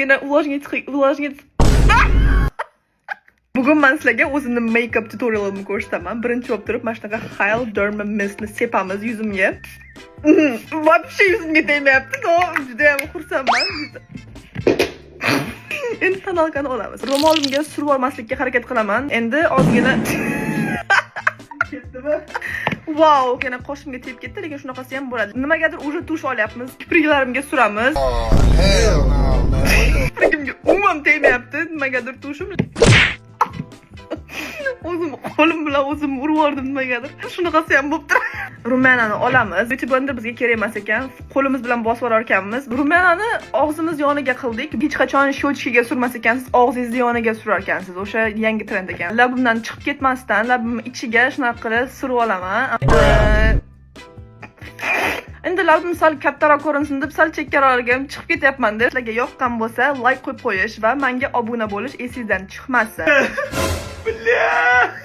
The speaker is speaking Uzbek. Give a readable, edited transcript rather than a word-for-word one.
Ozgina увлажнить, увлажнить. Bugun man sizlarga o'zimni make-up tutorialimni ko'rsataman. Birinchi bo'lib turib mana shunaqa Hyle Derma Mistni sepamiz yuzimga. Вообще yuzimga tegmayapti, но juda ham xursandman. Endi тоналка ni olamiz. Ro'molimga surib olmaslikka harakat qilaman. Endi ozgina Ketdimi? Vau, yana qoshimga tegib ketdi, lekin shunaqasi ham bo'ladi. Nimagadir уже тушь olyapmiz. Kipriklarimga suramiz. Oh, hell no, man. What the Kiprigimga umuman tegmayapti. Nimagadir тушь im. O'zim qo'lim bilan o'zimni urib yubordim nimagadir. Shunaqasi ham bo'lib turadi. Румяна ni olamiz. Beauty blender bizga kerak emas ekan. Qo'limiz bilan bosib olar ekanmiz. Румяна ni og'zimiz yoniga qildik. Hech qachon щёчка ga surmas ekansiz, og'zingizni yoniga surar ekansiz. O'sha yangi trend ekan. Labimdan chiqib ketmasdan labimni ichiga shunaqa qilib surib olaman. Endi labim sal kattaroq ko'rinsin deb sal chekkaroqga ham chiqib ketyapman deb. Sizlarga yoqqan bo'lsa, like qo'yib qo'yish va menga obuna bo'lish esingizdan chiqmasin. Бля!